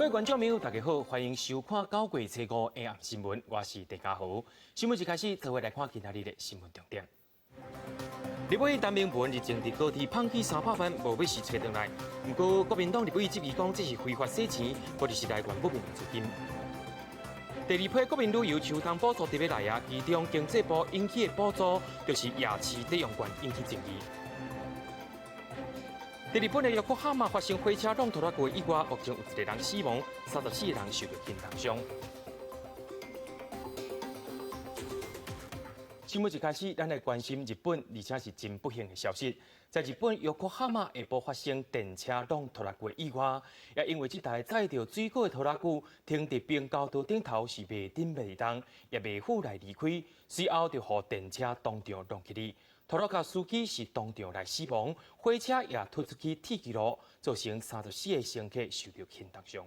各位觀眾朋友，大家好，歡迎收看9月初五下暗新聞，我是鄭家豪。新聞一開始，做伙來看今仔日的新聞重點。立委陳明文日前佇高鐵碰起300萬，無欲是揣轉來。毋過國民黨立委質疑講，這是非法洗錢，或者是來源不明的資金。第二批國民旅遊秋冬補助特別來啊，其中經濟部引起的補助，就是夜市抵用券引起爭議。佇日本的玉國蛤蟆發生火車挵拖拉機意外，目前有一個人死亡，34個人受著輕重傷。新聞一開始，咱來關心日本，而且是真不幸的消息。在日本玉國蛤蟆下晡發生電車挵拖拉機意外，也因為這台載著水果的拖拉機停佇平交道頂頭是袂振袂動，也袂赴來離開，隨後就予電車當場挵起去。拖拉機司機是當場來死亡，火車也突出去鐵枝路，造成34個乘客受著輕重傷。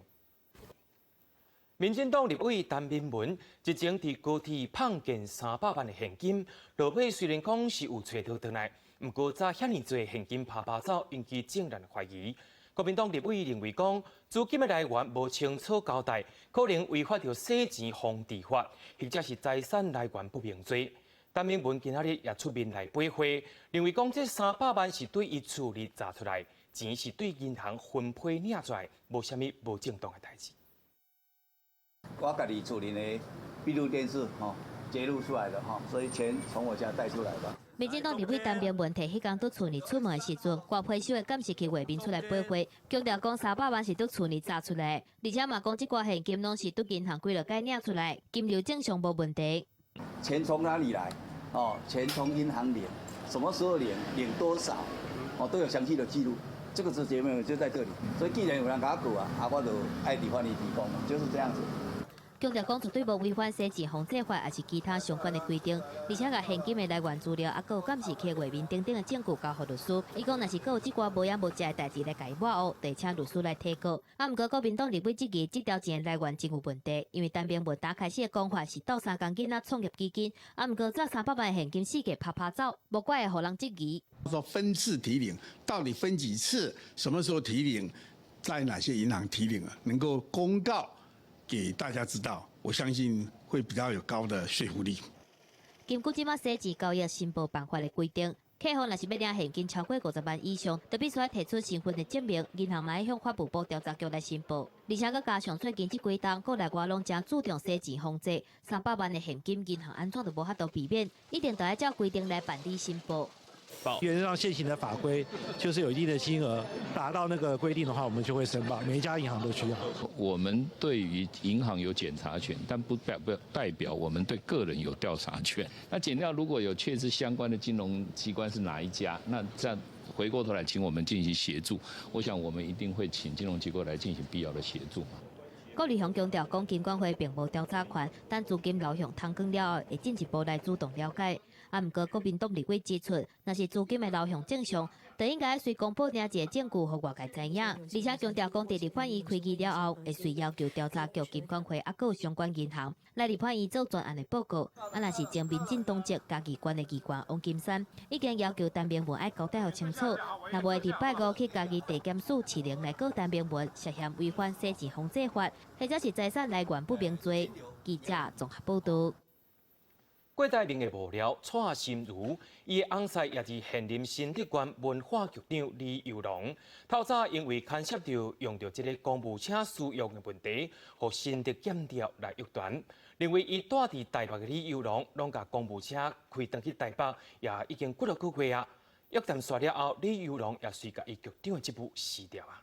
民進黨立委陳明文日前佇高鐵碰見300萬的現金，落尾雖然講是有揣著轉來，毋過早遐爾濟現金趴趴走，引起眾人懷疑。國民黨立委認為講，資金的來源無清楚交代，可能違反著洗錢防治法，或者是財產來源不明罪。陳明文今仔日也出面來駁話，認為講這三百萬是對伊厝裡詐出來，錢是對銀行分批領出來，無啥物無正當的代誌。我家己厝裡的閉路電視吼揭露出來的吼，所以錢從我家帶出來的。民進黨立委陳明文提彼工佇厝裡出門的時陣，掛批收的監視器畫面出來駁話，強調講三百萬是佇厝裡詐出來，而且嘛講這寡現金攏是佇銀行幾落擺領出來，金流正常無問題。錢從哪裡來？哦，錢從銀行領，什麼時候領，領多少，哦，都有詳細的記錄。這個直接沒有就在這裡，所以既然有人共我告啊，啊，我就愛佇法院提供，就是這樣子。強調講絕對無違反洗錢防制法，抑是其他相關的規定，而且共現金的來源資料，啊，閣有監視器畫面等等的證據交予律師。伊講，若是閣有這寡無影無跡的代誌來共伊抹烏，就會請律師來提告。啊，毋過國民黨立委質疑這條錢的來源真有問題，因為陳明文打開始的講法是鬥相共囡仔創業基金，啊，毋過這300萬現金四界趴趴走，無怪會予人質疑。說分次提領，到底分幾次？什麼時候提領？在哪些銀行提領啊？能夠公告給大家知道，我相信會比較有高的說服力。根據這馬洗錢交易申報辦法的規定，客戶若是欲領現金超過50萬以上，就必須愛提出身份的證明，銀行嘛愛向法務部調查局來申報。而且閣加上最近這幾冬，國內外攏誠注重洗錢防制，三百萬的現金，銀行按怎都無法度避免，一定著愛照規定來辦理申報。原則上現行的法規就是有一定的金額達到那個規定的話，我們就會申報。每一家銀行都需要。我們對於銀行有檢查權，但不代表我們對個人有調查權。那檢調如果有確實相關的金融機關是哪一家，那這樣回過頭來請我們進行協助，我想我們一定會請金融機構來進行必要的協助。郭立雄強調，講金管會並無調查權，等資金流向通光了後，會進一步來主動了解。啊，毋過國民黨立委指出，若是資金的流向正常，就應該隨公布領一個證據予外界知影。而且強調講，佇立法院開議了後，會隨要求調查局、金管會啊，閣有相關銀行來立法院做專案的報告。啊，若是前民進黨籍嘉義縣的議員王金山，已經要求陳明文愛交代予清楚，若無會佇拜五去嘉義地檢署持靈來告陳明文涉嫌違反洗錢防制法，或者是財產來源不明罪。記者綜合報道。郭台銘的幕僚蔡心如，伊的翁婿也是現任新竹縣文化局長李幼龍，透早因為牽涉著用著這个公務車私用的問題，予新竹檢調來約談，認為伊蹛佇台北的李幼龍，攏共公務車開轉去台北，也已經幾落個月啊。約談煞了後，李幼龍也隨共伊局長的職務辭掉啊。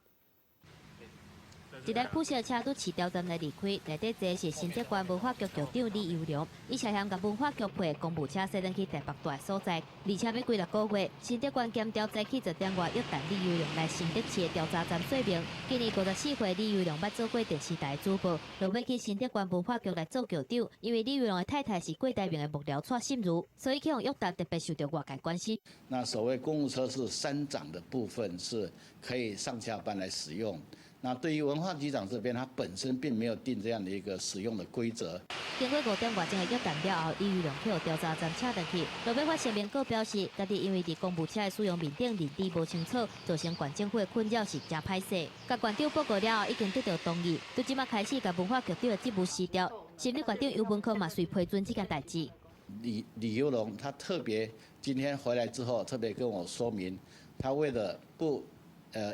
一台普色車拄市調站來離開，內底坐是新竹縣文化局局長李幼龍，伊涉嫌共文化局配公務車駛轉去台北蹛的所在，而且欲幾落個月，新竹縣檢調早起10點外約談李幼龍來新竹市的調查站說明。今年54歲李幼龍捌做過電視台主播，落尾去新竹縣文化局來做局長，因為李幼龍的太太是郭台銘的幕僚蔡心如，所以去予約談特別受著外界關心。那所謂公務車是三長的部分是可以上下班來使用。那對於文化局長這邊，他本身並沒有定這樣的一個使用的規則。經過5點外鐘的約談了後，李玉龍去調查站請轉去，落尾發聲明閣表示，家己因為佇公務車的使用面頂認知無清楚，造成縣政府的困擾是誠歹勢。共縣長報告了後，已經得到同意，對這馬開始共文化局長的職務辭掉。新北縣長游文科嘛隨批准這件代誌。李李尤龍他特別今天回來之後，特別跟我說明，他為了不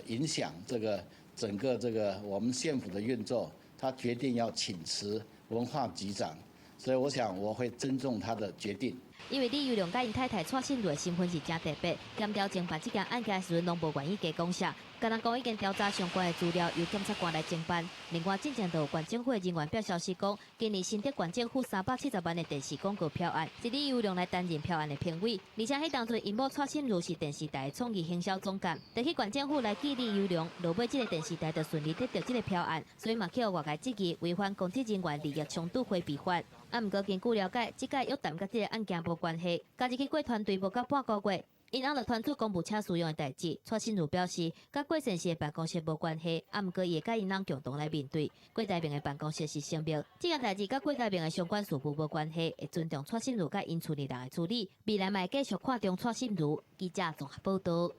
影響這個整個這個我們縣府的運作，他決定要請辭文化局長，所以我想我會尊重他的決定。因為李尤龍佮𪜶太太蔡信如的身份是誠特別，檢調偵辦這件案件時陣，攏無願意加講啥，干焦講已經調查相關的資料，由檢察官來偵辦。另外，進前就有縣政府的人員爆消息講，今年新竹縣政府370萬的電視廣告標案，是李尤龍來擔任標案的評委，而且彼當陣𪜶某蔡信如是電視台的創意行銷總監，就去縣政府來見李尤龍，落尾這個電視台就順利得著這個標案，所以嘛去予外界質疑違反公職人員利益衝突迴避法。啊，毋過根據了解，這屆約談佮這個案件無關係，加入去過團隊無夠半個月，𪜶翁就傳出公務車使用的代誌。蔡信如表示，佮郭先生的辦公室無關係，啊，毋過伊會佮𪜶翁共同來面對。郭台銘的辦公室是聲明，這件代誌佮郭台銘的相關事務無關係，會尊重蔡信如佮𪜶厝內人的處理。未來嘛會繼續看重蔡信如。記者綜合報導。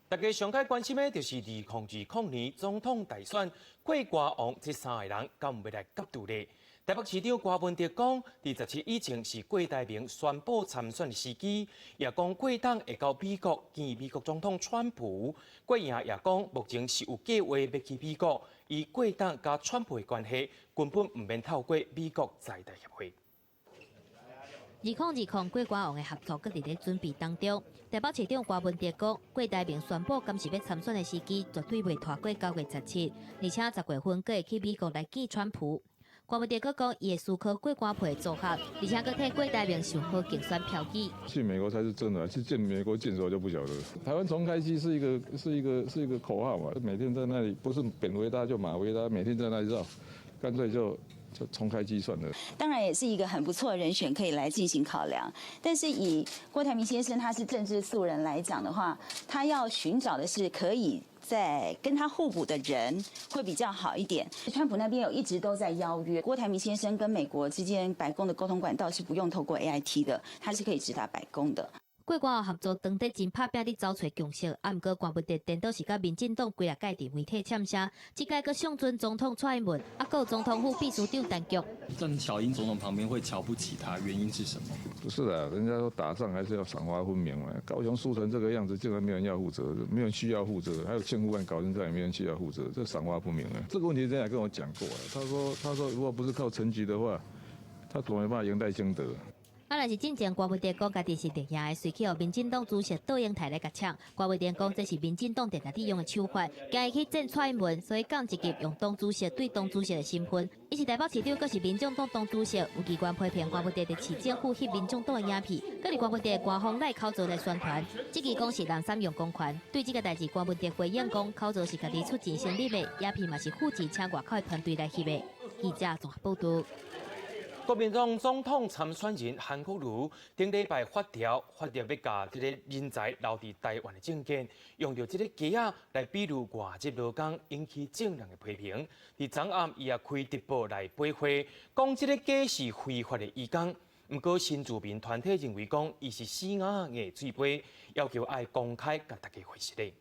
大家上蓋關心的就是2020年總統大選，郭歌王這三個人敢有欲來角逐咧？台北市長柯文哲講，佇17以前是郭台銘宣布參選的時機，也講郭董會到美國見美國總統川普。郭贏也講，目前是有計劃欲去美國，以郭董佮川普的關係，根本毋免透過美國在台協會。 2020郭歌王的合作閣佇咧準備當中。台北市長柯文哲講，郭台銘宣布敢是欲參選的時機，絕對袂拖過9月17，而且10月份閣會去美國來見川普。柯文哲閣講，伊會思考郭歌配組合，而且閣替郭台銘想好競選票據。去美國才是真的，去見美國見誰就不曉得。台灣重開機是一個是一個是一個口號嘛，每天在那裡不是扁維達就馬維達，每天在那裡繞，乾脆就重開機算了。當然也是一個很不錯的人選，可以來進行考量。但是以郭台銘先生他是政治素人來講的話，他要尋找的是可以在跟他互補的人會比較好一點。川普那邊有一直都在邀約郭台銘先生跟美國之間白宮的溝通管道是不用透過 AIT 的，他是可以直達白宮的。郭歌王合作當地真拍拚咧走揣共識，啊，毋過柯文哲顛倒是佮民進黨幾若擺佇媒體嗆聲，這擺閣上陣總統蔡英文，啊，閣有總統府秘書長陳菊。站小英總統旁邊會瞧不起他，原因是什麼？不是啊，人家說打仗還是要賞罰分明嘛。高雄輸成這個樣子，竟然沒有人要負責，沒有人需要負責，還有千戶案搞成這樣，也沒人需要負責，這賞罰不明啊。這個問題人家跟我講過了，他說如果不是靠陳菊的話，他總沒辦法贏賴清德。啊，若是進前柯文哲講家己是綠營的，隨去予民進黨主席卓榮泰來共嗆。柯文哲講這是民進黨定定佇用的手法，驚伊去戰蔡英文，所以降一級用黨主席對黨主席的身份。伊是台北市長，閣是民眾黨黨主席，有機關批評柯文哲佇市政府翕民眾黨的影片，閣佇柯文哲的官方賴口座來宣傳，這支講是濫使用公權。對這個代誌，柯文哲回應講，口座是家己出錢成立的，影片嘛是付錢請外口的團隊來翕的。記者綜合報導。國民黨總統參選人韓國瑜頂禮拜發條發著欲共這個人才留佇台灣的政見，用著這個雞仔來比喻外籍勞工引起眾人的批評。佇昨暗，伊也開直播來駁話，講這個雞是非法的移工。毋過新住民團體認為講，伊是死鴨硬嘴批，要求愛公開共大家回實咧。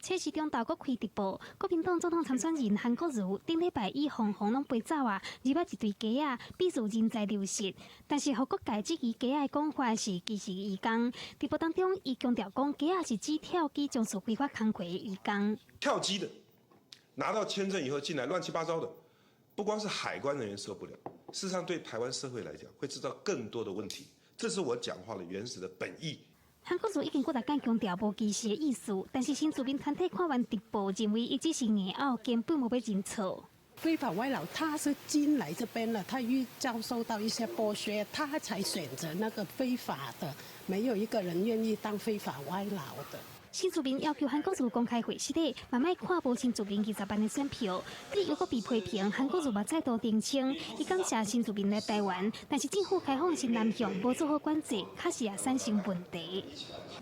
測試中投閣開直播，國民黨總統參選人韓國瑜頂禮拜以紅紅攏飛走啊，入來一堆雞仔，比喻人才流失。但是，予各界質疑雞仔的講法是歧視移工。直播當中，伊強調講雞仔是指跳機從事非法工課的移工。跳機的拿到簽證以後進來亂七八糟的，不光是海關人員受不了，事實上對台灣社會來講會製造更多的問題。這是我講話的原始的本意。韓國瑜已經幾大擺強調無歧視的意思，但是新住民團體看完直播，認為伊只是硬拗，根本無欲認錯。非法外勞，他是進來這邊了，他遇遭受到一些剝削，他才選擇那個非法的，沒有一個人願意當非法外勞的。新住民要求韓國瑜公開回實的，嘛莫看無新住民20萬的選票，你又閣被批評，韓國瑜嘛再度澄清，伊感謝新住民來台灣，但是政府開放是南向，無做好管制，確實也產生問題。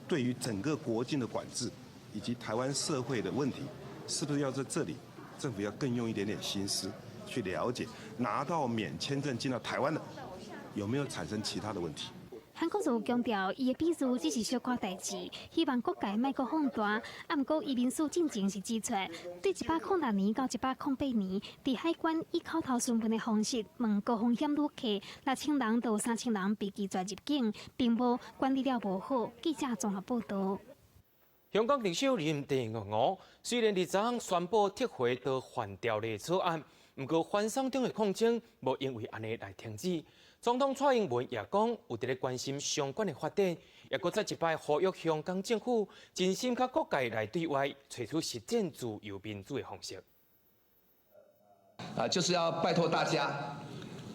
對於整個國境的管制以及台灣社會的問題，是不是要在這裡，政府要更用一點點心思去了解，拿到免簽證進到台灣的，有沒有產生其他的問題？韓國瑜強調，伊的比喻只是小可代誌，希望各界莫閣放大。啊，毋過移民署進前是指出，對106年到108年，佇海關以口頭詢問的方式問高風險旅客，6000人到3000人被拒絕入境，並無管理了無好。記者綜合報導。香港特首林鄭月娥雖然佇昨昏宣布撤回逃犯條例草案，毋過反送中的抗爭無因為按呢來停止。總統蔡英文也講有佇咧關心相關的發展，也閣再一擺呼籲香港政府真心佮各界來對話，揣出實踐自由民主的方式。啊，就是要拜託大家，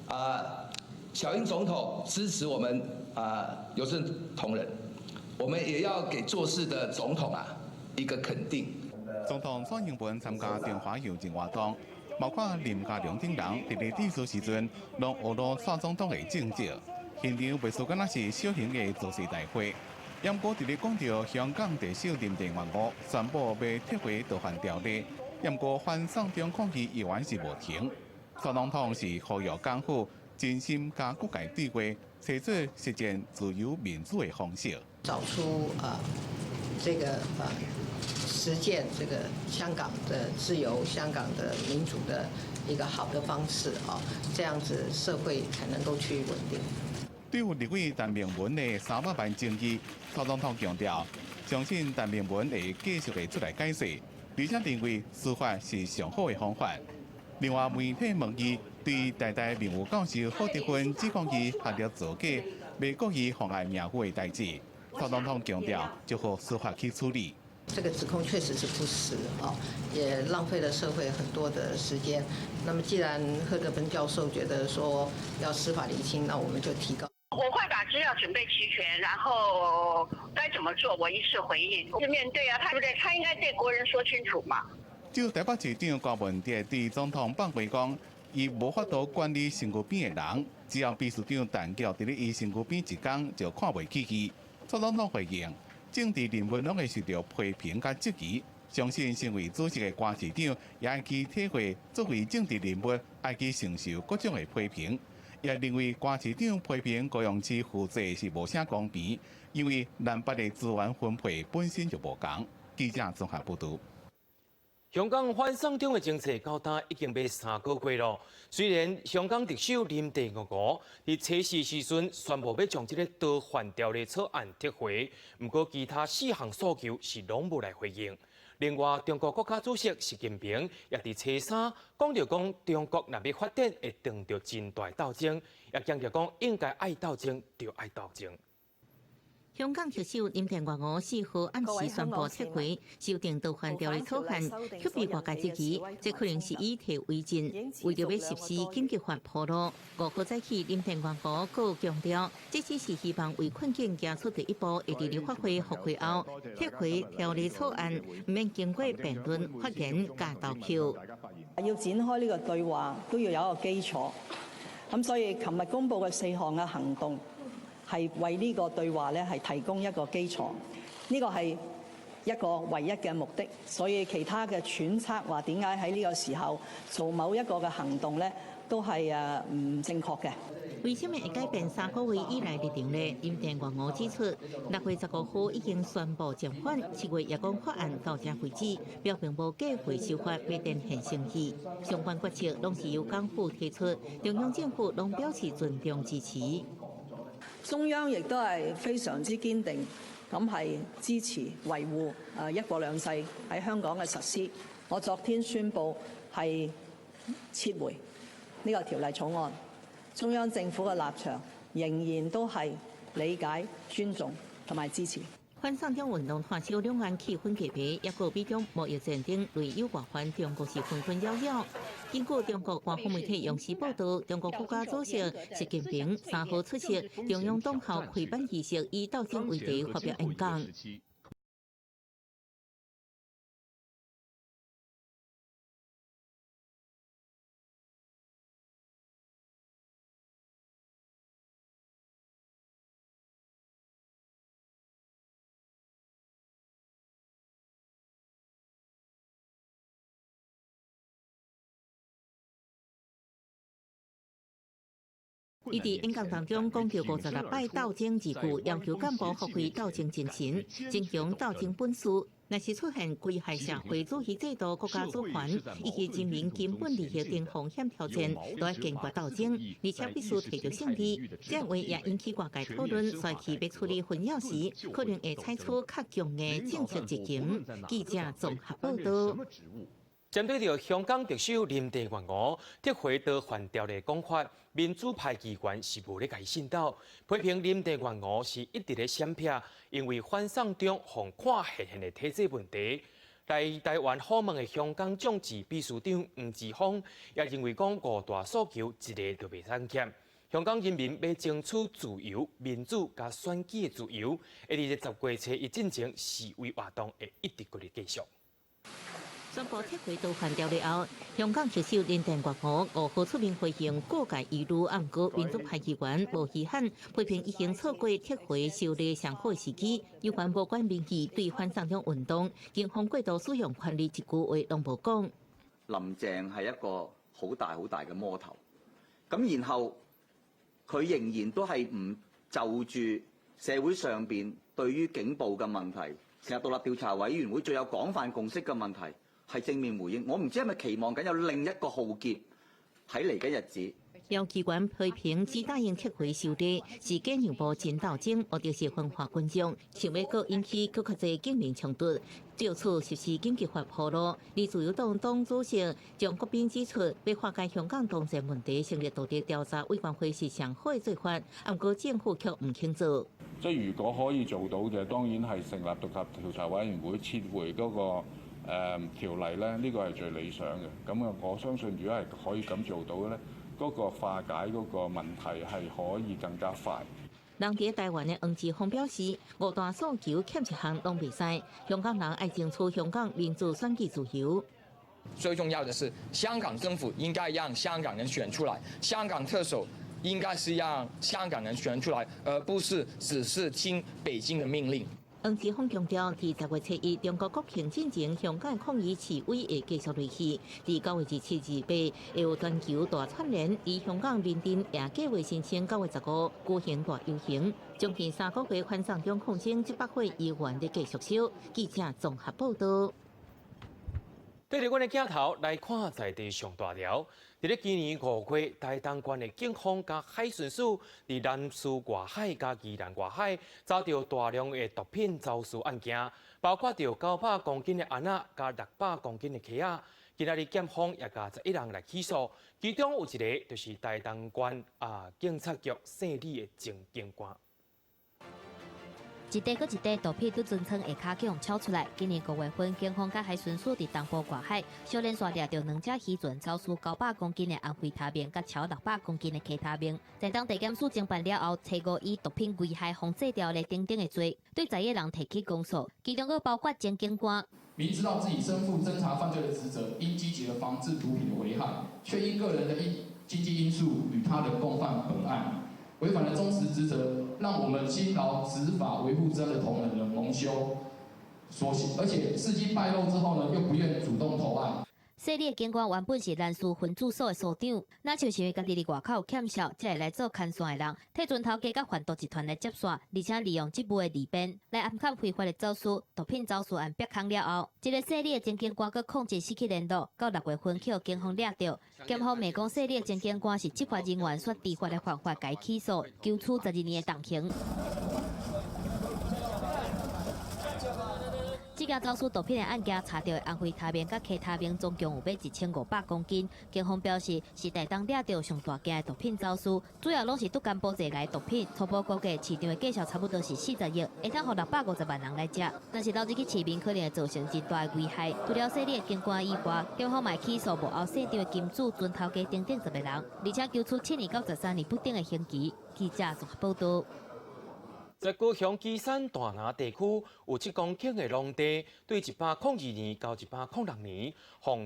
啊，小英總統支持我們啊，郵政同仁，我們也要給做事的總統啊一個肯定。總統蔡英文參加中華郵政活動。包括林佳龍等人，佇咧致辭時陣，攏呵咾蔡總統的政績。現場袂輸敢若是小型的造勢大會。毋過佇咧講著香港特首林鄭月娥宣布欲撤回逃犯條例，毋過反送中抗議依然是無停。蔡總統是呼籲港府真心佮各界對話，揣出實踐自由民主的方式。找出這個實踐這個香港的自由、香港的民主的一個好的方式啊，這樣子社會才能夠趨於穩定。對於立委陳明文的300萬爭議，蔡總統強調，相信陳明文會繼續會出來解釋，而且認為司法是上好的方法。另外，媒體問伊對台大名譽教授賀德芬指控伊學歷造假，欲告伊妨礙名譽的代誌，蔡總統強調，就予司法去處理。這個指控確實是不實啊，也浪費了社會很多的時間。那麼，既然賀德芬教授覺得說要司法釐清，那我們就提告。我會把資料準備齊全，然後該怎麼做，我一次回應。就面對啊，他對不對？他應該對國人說清楚嘛。就台北市長柯文哲對總統放話講，伊無法度管理身軀邊的人，只要秘書長陳菊佇咧伊身軀邊一工就看袂起伊。蔡總統回應。政治人物攏會受著批評佮質疑，相信身為主席的柯市長也會去體會作為政治人物愛去承受各種的批評。也認為柯市長批評高雄市負責是無啥公平，因為南北的資源分配本身就無仝。記者綜合報導。香港反送中的政策到今已經欲3個月囉。雖然香港特首林鄭月娥佇初四時陣宣布欲將這个逃犯條例草案撤回，毋過其他四項訴求是攏無來回應。另外，中國國家主席習近平也佇初三講著講，中國若欲發展會碰著真大鬥爭，也強調講應該愛鬥爭就愛鬥爭。香港特首林鄭月娥4號暗時宣布撤回修訂逃犯條例草案，卻被外界質疑，這可能是以退為進，為著欲實施緊急法鋪路。5號早起，林鄭月娥閣強調，這只是希望為困境行出第一步，會佇立法會復會後撤回條例草案，毋免經過辯論、發言佮投票。要展開呢個對話，都要有一個基礎。咁所以，琴日公布嘅四項嘅行動，係為呢個對話咧係提供一個基礎，呢個係一個唯一嘅目的。所以其他嘅揣測話點解喺呢個時候做某一個嘅行動咧，都係唔正確嘅。為什麼會改變3個月以來立場呢？林鄭月娥指出，6月15號已經宣布暫緩，7月也講法案到這為止，表明無計劃修法欲展現誠意。相關決策攏是由港府提出，中央政府攏表示尊重支持。中央亦都係非常之堅定，咁係支持維護一國兩制喺香港嘅實施。我昨天宣布係撤回呢個條例草案，中央政府嘅立場仍然都係理解、尊重同埋支持。反送中運動炭燒兩岸氣氛雞皮，抑閣美中貿易戰等內憂外患，中國是紛紛擾擾。根據中國官方媒體央視報導，中國國家主席習近平3號出席中央黨校開班儀式，以鬥爭為題發表演講。伊佇演講當中講著56擺鬥爭字句，要求幹部發揮鬥爭精神，增強鬥爭本事。若是出現危害社會主義制度、國家主權以及人民根本利益等風險挑戰，都愛堅決鬥爭，而且必須摕著勝利。這話也引起外界討論，紲去欲處理紛擾時，可能會採取較強的政策執行。記者綜合報導。針對著香港特首林鄭月娥撤回逃犯條例講法，民主派議員是無咧共伊信斗，批評林鄭月娥是一直咧閃避，因為反送中予看現現的體制問題。來台灣訪問的香港眾志秘書長黃之鋒也認為講五大訴求一个都袂當欠。香港人民欲爭取自由、民主佮選舉的自由，會佇10月初一進前示威活動會一直閣咧繼續。宣布撤回逃犯條例後，香港特首林鄭月娥5號出面回應各界疑慮，毋過民主派議員無稀罕，批評已經錯過撤回修例上好時機。有關無關民意對反送中運動，警方過度使用權力一句話攏無講。林鄭係一個好大好大嘅魔頭，咁然後佢仍然都係唔就住社會上邊對於警暴嘅問題，成立獨立調查委員會最有廣泛共識嘅問題。係正面回應，我唔知係咪期望緊有另一個浩劫喺嚟緊日子。有機關批評只答應撤回修例，是假讓步真鬥爭，目的是分化群眾，想欲閣引起閣較濟警民衝突，就此實施緊急法鋪路。而自由黨黨主席張國斌指出，欲化解香港當前問題，成立獨立調查委員會是上好的做法，毋過政府卻毋肯做。即係如果可以做到嘅，當然係成立獨立調查委員會，撤回嗰個條例咧，呢個係最理想嘅。咁啊，我相信如果係可以咁做到嘅咧，嗰個化解嗰個問題係可以更加快。人佇台灣的黃之鋒表示，五大訴求欠一項攏袂使，香港人愛爭取香港民主選舉自由。最重要的是，香港政府應該讓香港人選出來，香港特首應該是讓香港人選出來，而不是只是聽北京的命令。黃之鋒強調，佇10月7日中國國慶進前，香港抗議示威會繼續落去。佇9月27、28會有全球大串聯，而香港民陣也計劃申請9月15舉行大遊行。將近3個月反送中抗爭，這百歲猶原咧繼續燒。記者綜合報導。對著阮的鏡頭來看在地上大條，佇咧今年5月，台東縣的警方佮海巡署佇南勢外海佮宜蘭外海，查著大量的毒品走私案件，包括著900公斤的安仔佮600公斤的溪仔。今仔日檢方也共11人來起訴，其中有一个就是台東縣警察局姓李的前警官。一塊閣一塊毒品佇船艙下跤去予抄出來。今年5月份，警方佮海巡署佇東部外海，小連續掠著兩隻漁船走私900公斤的安非他命，佮超600公斤的 K 他命。在當地檢署偵辦了後，初五以毒品危害防制條例等等的罪，對11個人提起公訴，其中閣包括前警官。明知道自己身負偵查犯罪的職責，應積極的防治毒品的危害，卻因個人的因經濟因素與他人共犯本案。違反了忠實職責，讓我們辛勞執法維護治安的同仁們蒙羞，所而且事跡敗露之後呢，又不願主動投案。姓李的警官原本是南勢分駐所的所長，若像是因為家己佇外口有欠數，才會來做牽線的人，替船頭家佮販毒集團來接線，而且利用職務的利便來暗崁非法的走私毒品走私案煏空了後，這个姓李的前警官閣控制失去聯絡，到6月份去予警方掠著。檢方罵講姓李的前警官是執法人員煞知法的犯法，共伊起訴，求處12年的重刑。這件走私毒品的案件查著的安非他命佮 K 他命總共有欲1500公斤。警方表示，是台東掠著上大件的毒品走私，主要攏是佇柬埔寨來毒品。初步估計市場的價數差不多是40億，會當予650萬人來食。若是流入去市面，可能會造成真大的危害。除了姓李的警官以外，檢方嘛起訴幕後姓張的金主、船頭家等等10個人，而且求處7年到13年不等的刑期。記者綜合報導。在高雄旗山大拿地區有7公頃的農地，對102年到106年，予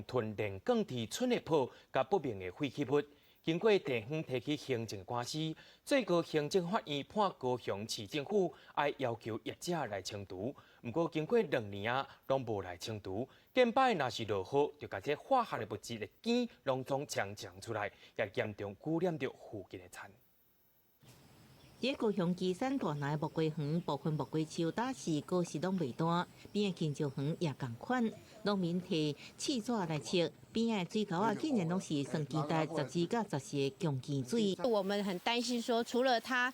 吞煉鋼佇村的泡佮不明的廢棄物，經過地方提起行政官司，最高行政法院判高雄市政府愛要求業者來清除。毋過經過2年啊，攏無來清除。近擺若是落雨，就共這化學的物質的糞攏總沖沖出來，也嚴重污染著附近的田。佇高雄旗山大林木瓜園，部分木瓜樹打死果實攏袂大，邊仔香蕉園也仝款。農民提試紙來測，邊仔的水溝仔竟然攏是酸基值10至14的強碱水。我們很擔心說，除了它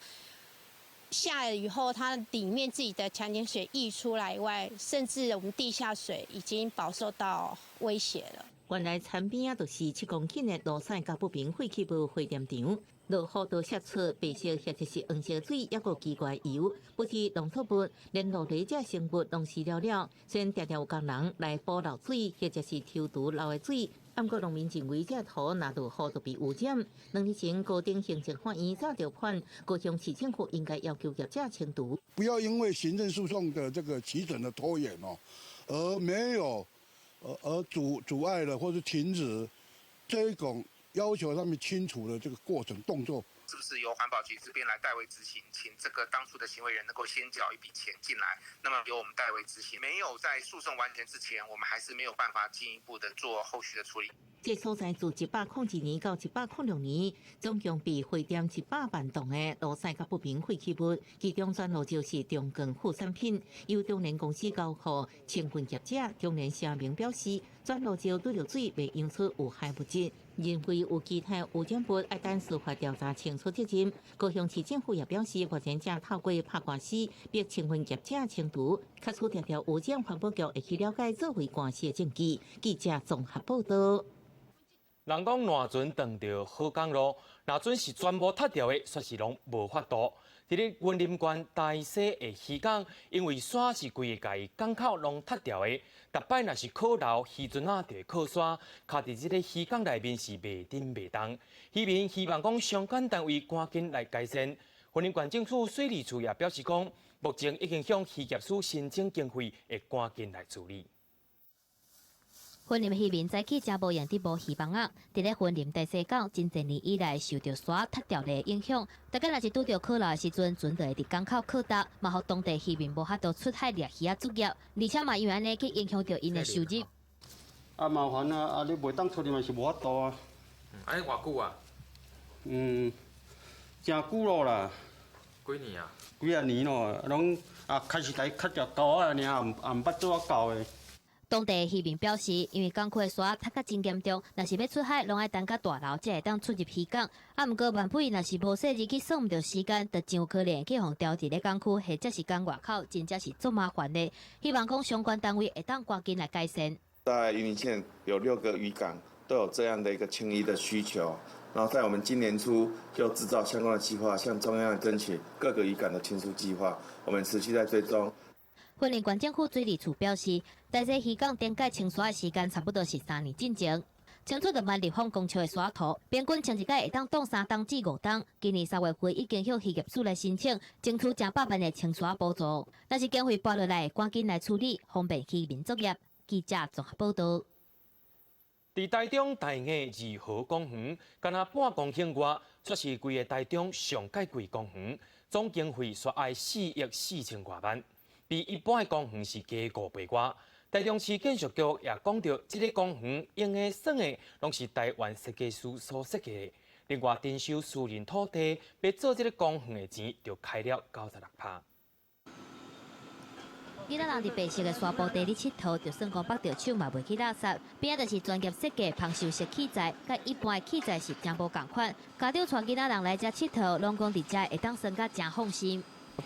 下了雨後，它裡面自己的強鹼水溢出來外，甚至我們地下水已經飽受到威脅了。原來田邊仔就是7公頃的羅屎佮不明廢棄物回填場，落雨都瀉出白色或者是黃色水，抑閣奇怪油，不止農作物，連落地這生物攏死了了。雖然常常有工人來補漏水，或者是抽除漏的水，毋過農民認為這土若落雨就被污染。2日前，高等行政法院早就判，高雄市政府應該要求業者清除。不要因為行政訴訟的這個期程的拖延哦，而沒有。而阻礙了或是停止這種要求他們清除的這個過程動作，是不是由環保局這邊來代為執行？請這個當初的行為人能夠先繳一筆錢進來，那麼由我們代為執行。沒有在訴訟完成之前，我們還是沒有辦法進一步的做後續的處理。這所在自102年到106年，總共被回填100萬噸的羅屎佮不明廢棄物，其中轉落就是中鋼副產品，由中聯公司交予清運業者。中聯聲明表示，轉落石對著水袂溶出有害物質，認為有其他污染物，愛等司法調查清楚責任。高雄市政府也表示，目前正透過拍官司，逼清運業者清除，確實條條污染，環保局會去了解作為官司的證據。記者綜合報道。人講爛船撞著好港路，若船是全部塌掉的，煞是攏無法度。佇咧雲林縣大溪的漁港，因為沙是規个港口攏塌掉的，逐擺若是靠流，漁船仔就會靠沙，卡佇這个漁港內面是袂振袂動。漁民希望講相關單位趕緊來改善。雲林縣政府水利處也表示講，目前已經向漁業署申請經費，會趕緊來處理。雲林漁民早起誠無閒佇摸漁網仔，佇咧雲林大溪港，真濟年以來受著沙塌掉的影響。逐擺若是拄著靠流的時陣，船就會佇港口靠搭，嘛予當地漁民無法度出海獵魚仔作業，而且嘛因為按呢去影響著𪜶的收入。啊，麻煩啊！啊，你袂當出去嘛是無法度啊。按呢偌久啊？嗯，誠久咯啦。幾年啊？幾仔年咯，攏啊開始來較條溝仔爾，也毋捌做啊溝的。當地漁民表示，因為港區的沙塌甲真嚴重，若是欲出海，攏愛等甲大流才會當出入漁港。啊，毋過萬不若是無細膩去算毋著時間，就真有可能去予牢佇咧港區，或者是港外口，真正是足麻煩的。希望講相關單位會當趕緊來改善。在雲林縣有6個漁港都有這樣的一個清淤的需求，然後在我們今年初就製造相關的計劃，向中央爭取各個漁港的清疏計劃，我們持續在追蹤。雲林縣政府水利處表示，大溪漁港頂擺清沙的時間差不多是3年進前，清出6萬立方公尺的沙土，平均清一擺會當擋3冬至5冬。今年3月份已經向漁業署來申請，爭取100萬的清沙補助。若是經費撥落來，趕緊來處理，方便漁民作業。記者綜合報道。佇台中大雅2號公園，干焦半公頃外，煞是規个台中上蓋貴公園，總經費煞愛4億4千外萬。比一般的公園是加5倍外。台中市建設局也講著，這个公園用的算的，攏是台灣設計師所設計的。另外，徵收私人土地，欲做這个公園的錢，就開了96%。囡仔人佇白色的沙埔地咧𨑨迌，就算講縛著手嘛袂去垃圾。邊仔就是專業設計芳受式器材，佮一般的器材是誠無仝款。家長帶囡仔人來遮𨑨迌，攏講佇遮會當耍甲誠放心。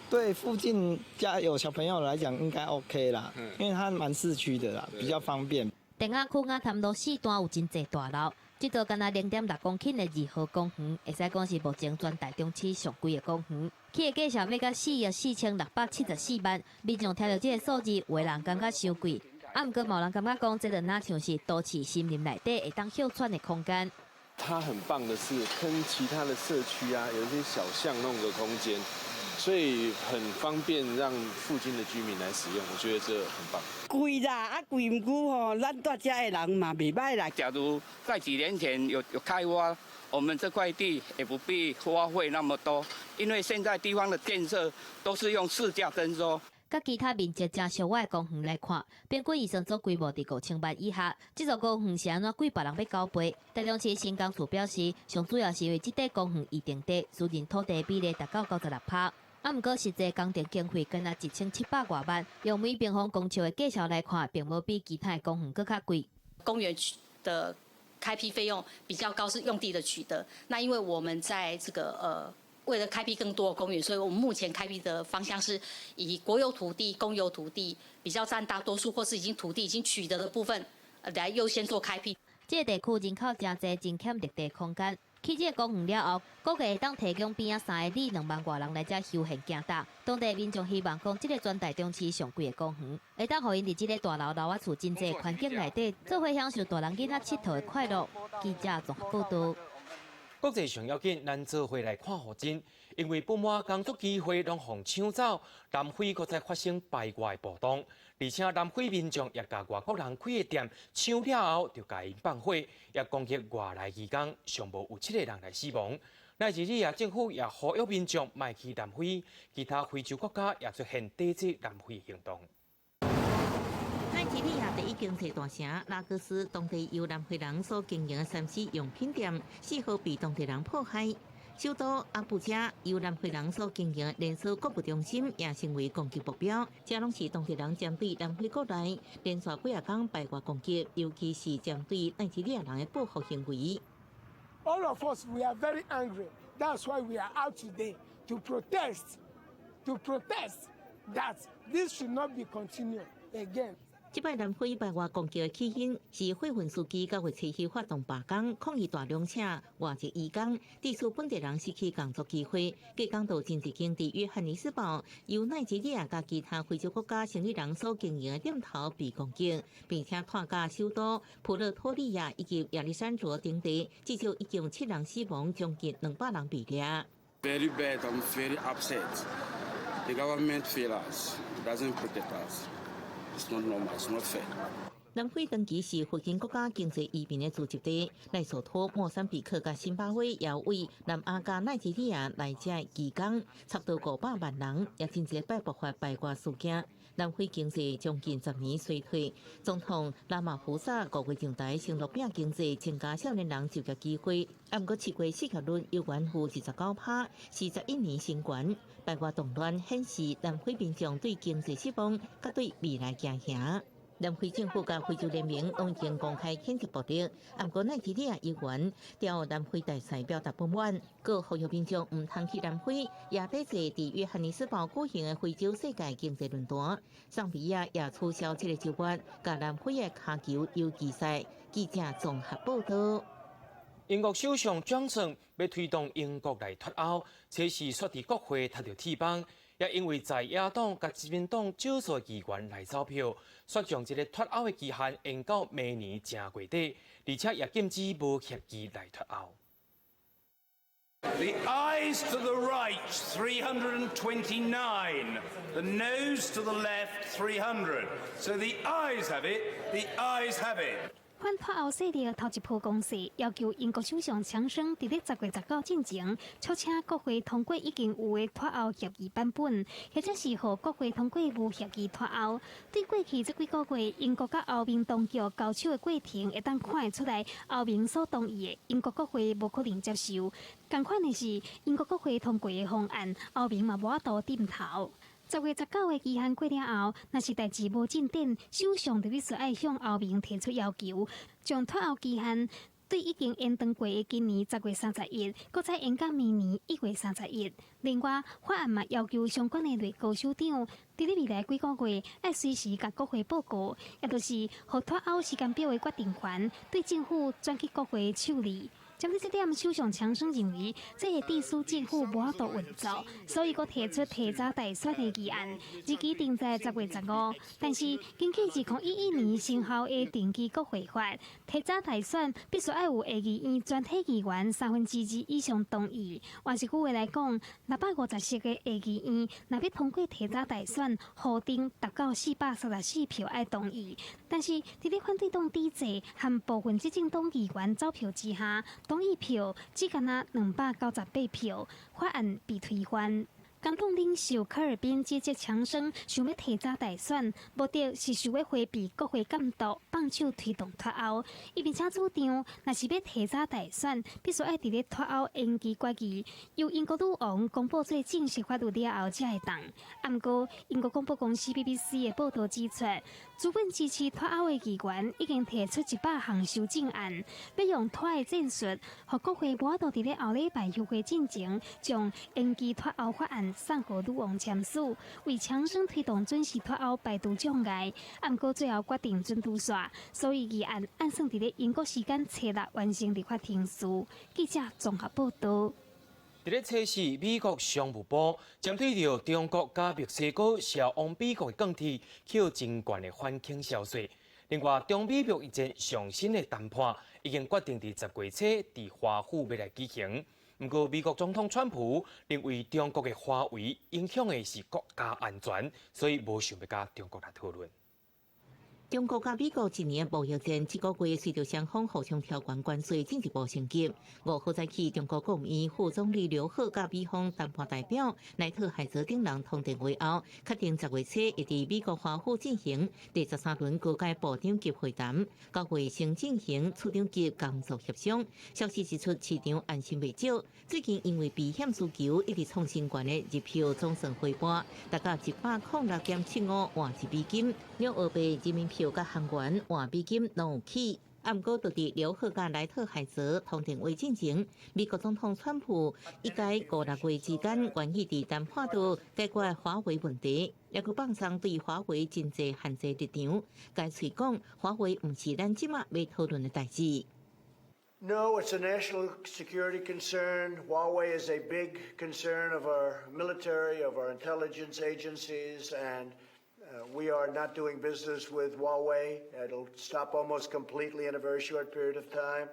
對附近家有小朋友來講應該 OK 啦，因為它蠻市區的啦，比較方便。碇仔區雅潭路四段有真濟大樓，這座干焦0.6公頃的2號公園，會使講是目前全台中市上貴的公園。起的價數欲到4億4674萬，民眾聽著這个數字，有的人感覺傷貴，啊，毋過嘛有人感覺講，這就若像是都市森林內底會當歇喘的空間。它很棒的是，跟其他的社區啊，有一些小巷弄的空間。所以很方便讓附近的居民來使用，我覺得這很棒。貴啦，啊貴毋過吼，咱蹛遮的人嘛袂䆀啦。假如在幾年前有開發，我們這塊地也不必花費那麼多，因為現在地方的建設都是用市價徵收。佮其他面積誠俗的公園來看，平均預算總規模佇5000萬以下。這座公園是按怎幾百人欲交賠？台中市新工處表示，上主要是因為這塊公園預定地私人土地比例達到96%。啊，毋過實際工程經費敢若1700外萬，用每平方公尺的計數來看，並無比其他的公園閣較貴。公園的開闢費用比較高，是用地的取得。那因為我們在這個為了開闢更多的公園，所以我們目前開闢的方向是以國有土地、公有土地比較佔大多數，或是已經土地已經取得的部分來優先做開闢。這個地區人口誠濟，真欠綠地空間。起這個公園了後，估計會當提供邊仔3里2萬外人來遮休閒行踏。當地民眾希望講，這個全台中市上貴的公園，會當予𪜶佇這個大樓樓仔厝真濟環境內底，做伙享受大人囡仔𨑨迌的快樂。記者綜合報導。國際上要緊，咱做伙來看予真，因為不滿工作機會攏予搶走，南非閣再發生排外暴動，而且南非民眾也共外國人開的店搶了後，就共𪜶放火，也攻擊外來移工，上無有七個人來死亡。奈及利亞政府也呼籲民眾莫去南非，其他非洲國家也出現抵制南非行動。奈及利亞第一經濟大城拉各斯，當地由南非人所經營的3C 用品店，4號被當地人破壞。首都阿布加由南非人所經營的連鎖購物中心也成為攻擊目標。這攏是當地人針對南非國內連續幾仔工排外攻擊，尤其是針對奈及利亞人的報復行為。 All of us, we are very angry. That's why we are out today to protest, to protest that this should not be continued again. 這擺南非排外攻擊的起因是貨運司機九月初一發動罷工，抗議大量請外籍移工，致使本地人失去工作機會。隔工就真濟間佇約翰尼斯堡，由奈及利亞佮其他非洲國家生意人所經營的店頭被攻擊，並且拖到首都普勒托利亞以及亞歷山卓等地，至少已經七人死亡，將近200人被掠。 Very bad, I'm very upset. The government fail us, doesn't protect us. It's not normal, it's not fair. 南非長期是附近國家經濟移民的聚集地，萊索托、莫桑比克佮辛巴威也為南亞佮奈及利亞來遮移工，差不多500萬人，也真濟擺爆發排外事件。南非經濟將近10年衰退，總統拉馬福薩5月上台承諾拼經濟，增加少年人就業機會。啊，毋過市過失業率猶原有29%，是11年新高。排外動亂顯示南非民眾對經濟失望，佮對未來驚嚇。南非政府佮非洲聯盟攏已經公開譴責暴力，啊，毋過奈及利亞議員朝南非大使表達不滿，閣呼籲民眾毋通去南非，也抵制佇約翰尼斯堡舉行的非洲世界經濟論壇。桑比亞也取消這個週末佮南非的跤球友誼賽。記者綜合報導。英國首相強生欲推動英國來脫歐，這時煞佇國會踢著鐵枋，也因為在野黨佮自民黨少數議員來走票，煞將這個脫歐的期限延到明年正月底，而且也禁止無協議來脫歐。 The ayes to the right, 329. The noes to the left, 300. So the ayes have it, the ayes have it. 反脫歐勢力頭一波攻勢，要求英國首相強生佇咧10月19進前，促請國會通過已經有的脫歐協議版本，或者是予國會通過無協議脫歐。對過去這幾個月，英國佮歐盟當局交手的過程，會當看會出來，歐盟所同意的，英國國會無可能接受。仝款的是，英國國會通過的方案，歐盟嘛無法度點頭。10月19的期限過了後，若是代誌無進展，首相就必須愛向歐盟提出要求，將脫歐期限對已經延長過的今年10月31，閣再延到明年1月31。另外，法案嘛要求相關的內閣首長，佇咧未來幾個月愛隨時共國會報告，也就是予脫歐時間表的決定權對政府轉去國會處理。針對這點，首相強生認為，這會致使政府無法度運作，所以閣提出提早大選的議案，日期定在10月15。但是，根據2011年生效的定期國會法，提早大選必須愛有下議院全體議員2/3以上同意。換一句話來講，650席个下議院，若欲通過提早大選，予定達到434票愛同意。但是，佇咧反對黨抵制和部分執政黨議員走票之下，同意票只干焦298票，法案被推翻。工黨領袖科爾賓指責強生想欲提早大選，目的是想欲迴避國會監督，放手推動脫歐。伊並且主張，若是欲提早大選，必須愛佇咧脫歐延期決議，由英國女王公布做正式法律了後才會當。毋過，英國廣播公司 BBC 的報道指出，資本支持脫歐的議員已經提出100項修正案，欲用拖的戰術，予國會無法度佇咧後禮拜休會進前，將延期脫歐法案送予女王簽署，為強生推動準時脫歐排除障礙。毋過最後決定準拄煞，所以議案按算佇咧英國時間初六完成立法程序。記者綜合報道。佇咧測試美國商務部針對著中國佮墨西哥銷往美國的鋼鐵，扣真懸的反傾銷稅。另外，中美貿易戰上新的談判已經決定佇10月初佇華府欲來舉行。毋過，美國總統川普認為中國的華為影響的是國家安全，所以無想欲佮中國來討論。中國佮美國一年貿易戰，這個月隨著雙方互相調懸關稅進一步升級。5號早起，中國國務院副總理劉鶴佮美方談判代表萊特海澤等人通電話後，確定10月初會佇美國華府進行第13輪高階部長級會談，9月先進行處長級工作協商。消息指出，市場安心袂少。最近因為避險需求一直創新懸的日票總算回撥，達到106.75換1美金，兩澳幣人民幣佮韓元換美金攏有起。毋過，就佇劉鶴佮萊特海澤通電話進前，美國總統川普一改五六月之間願意佇談判桌解決華為問題，猶閣放鬆對華為真濟限制立場，乾脆講華為毋是咱這馬欲討論的代誌。 No, it's a national security concern. Huawei is a big concern of our military, of our intelligence agencies, and we are not doing business with Huawei. It'll stop almost completely in a very short period of time.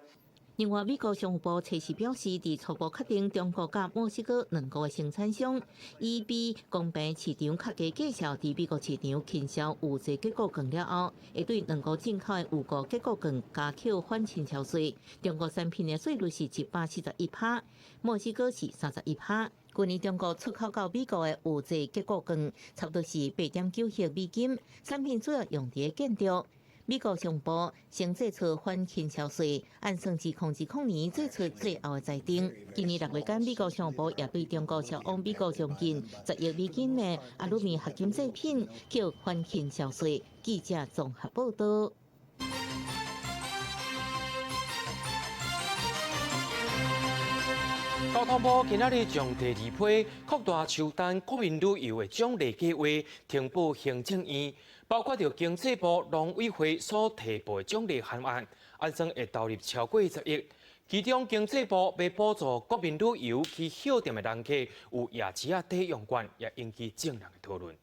另外，美國商務部測試表示，佇初步確定中國佮墨西哥兩國的生產商，以比公平市場較低價數佇美國市場傾銷有劑結構鋼了後，會對兩國進口的有鉬結構鋼加扣反傾銷稅。中國產品的稅率是141%，墨西哥是31%。去年中國出口到美國的有劑結構鋼，差不多是8.9億美金，產品主要用佇建築。美國商務部先祭出反傾銷稅，按算自2020年祭出最後的裁定。今年6月間，美國商務部也對中國銷往美國將近10億美金的阿魯米合金製品扣反傾銷稅。記者綜合報道。交通部今仔日將第二批擴大首單國民旅遊的獎勵計劃呈報行政院，包括著經濟部農委會所提報的獎勵方案，按算會投入超過10億。其中經濟部欲補助國民旅遊去歇踮的人客有夜市仔抵用券，也引起眾人的討論。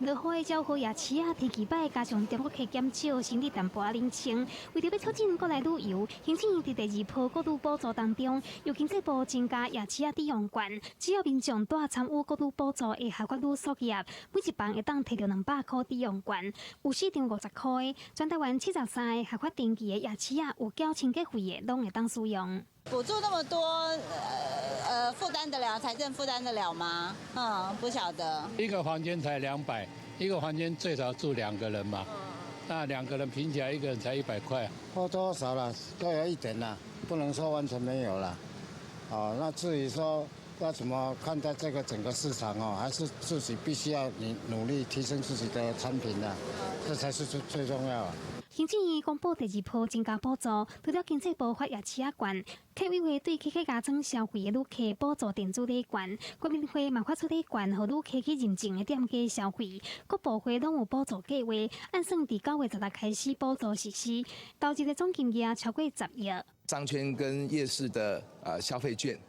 落雨的昭和夜市仔，天氣歹，加上中國客減少，生意淡薄仔冷清。為著欲促進國內旅遊，行政院佇第二波國旅補助當中，由經濟部增加夜市仔抵用券，只要民眾蹛參與國旅補助的合法旅宿業，每一房會當提著200箍抵用券，有四張50箍的，全台灣73个合法登記的夜市仔有繳清潔費的，攏會當使用。補助那麼多，負擔得了？財政負擔得了嗎？不曉得。一個房間才200，一個房間最少住兩個人嘛，那兩個人平起來一個人才100塊。或多或少啦，都有一點啦，不能說完全沒有啦。哦，那至於說要怎麼看待這個整個市場哦，還是自己必須要你努力提升自己的產品啦，這才是最最重要。行政院公布第二波增加補助，除了經濟部發夜市仔券，客委會對去客家莊消費的旅客補助電子禮券，國民會嘛發出禮券，予旅客去認證的店家消費。各部會攏有補助計劃，按算佇9月16開始補助實施，投入的總金額超過10億。商圈跟夜市的消費券，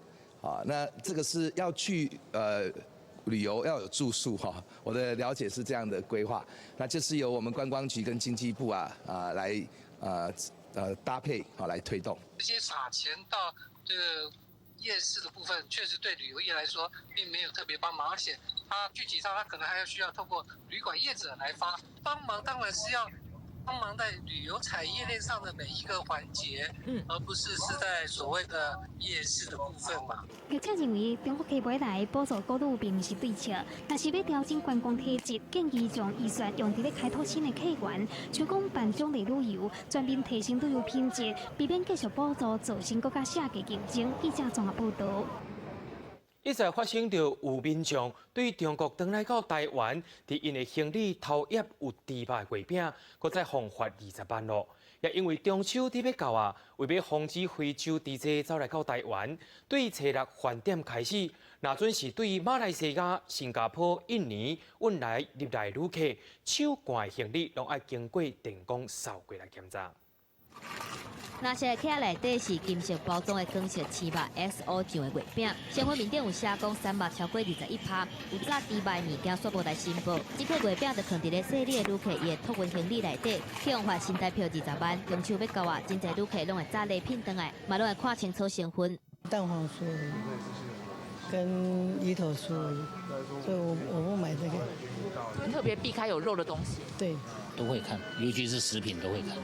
啊，那這個是要去旅遊要有住宿哈，我的了解是這樣的規劃，那就是由我們觀光局跟經濟部來搭配好來推動。這些撒錢到這個夜市的部分，確實對旅遊業來說並沒有特別幫忙，而且它具體上它可能還要需要透過旅館業者來發幫忙，當然是要忙在旅遊產業鏈上的每一個環節，而不是是在所謂的夜市的部分嘛。業者認為，中國客買來補助國旅並毋是對策，若是欲調整觀光體質，建議將預算用佇咧開拓新的客源，像講辦獎勵旅遊，全面提升旅遊品質，避免繼續補助造成閣較下價競爭。記者綜合報導。一再發生著有民眾對中國轉來到台灣，佇𪜶的行李偷掖有豬肉的月餅，閣再予罰20萬囉。也因為中秋節欲到啊，為欲防止非洲豬災走來到台灣，對初六飯點開始，若準是對馬來西亞、新加坡、印尼運來入來旅客，手攜行李攏愛經過電光掃過來檢查。藍色的盒內底是金色包裝的光色飼肉 XO 醬的月餅，新聞面頂有寫講三肉超過21%，有炸豬肉的物件煞無來申報。這塊月餅就囥佇咧細膩的旅客伊的託運行李內底，予罰新台票20萬。中秋欲到啊，真濟旅客攏會紮禮品轉來，嘛攏會看清楚成分。蛋黃酥跟魚頭酥，所以我不買這個。特別避開有肉的東西。對，都會看，尤其是食品都會看。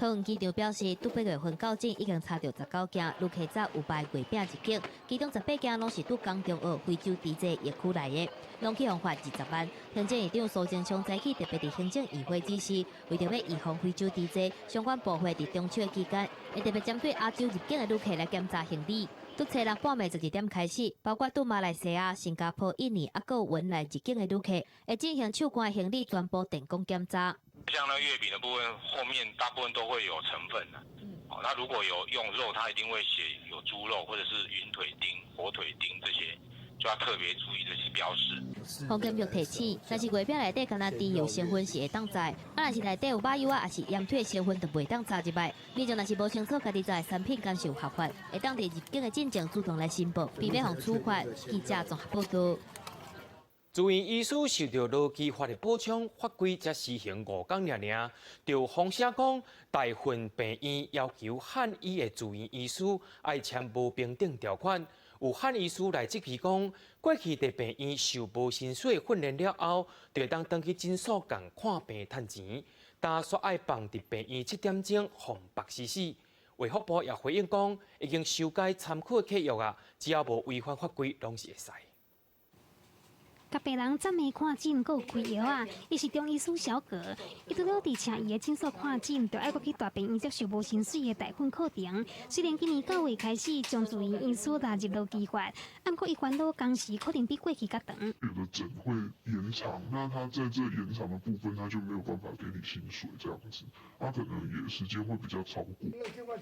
桃園機場表示，對八月份到今已經查著19件旅客紮有肉月餅入境，其中18件攏是對江中澳非洲豬災疫區來的，攏予罰20萬。行政院長蘇貞昌早起特別佇行政院會指示，為著欲預防非洲豬災，相關部會佇中秋的期間，會特別針對亞洲入境的旅客來檢查行李。對初六半暝12點開始，包括對馬來西亞、新加坡、印尼啊，閣有文萊入境的旅客，會進行手攜行李全部電光檢查。像那月餅的部分，後面大部分都會有成分的。哦，那如果有用肉，它一定會寫有豬肉或者是雲腿丁、火腿丁這些，就要特別注意這些標示。防檢局提醒，若是月餅內底干焦豬油成分是會當載，啊，若是內底有肉油啊，抑是鹽腿成分就袂當載入來。民眾若是無清楚家己載的產品敢是有合法，會當佇入境的進前主動來申報，避免予處罰。記者綜合報導。住院醫師受著勞基法的保障，法規才施行5工爾爾，就風聲講，大份病院要求漢醫的住院醫師愛簽無平等條款。有漢醫師來質疑講，過去佇病院受無薪水訓練了後，就會當轉去診所仝看病趁錢，但煞愛放佇病院7點鐘，予縛死死。衛福部也回應講，已經修改參考契約啊，只要無違反法規，攏是會使。共病人暫時看診，閣有開藥仔，伊是中醫師小哥，伊拄著佇請醫的診所看診，就愛閣去大病院接受無薪水的代訓課程。雖然今年9月開始將住院醫師納入勞基法，毋過伊煩惱工時可能比過去較長。有的診會延長，那他在這延長的部分，他就沒有辦法給你薪水，這樣子，他可能也時間會比較超過。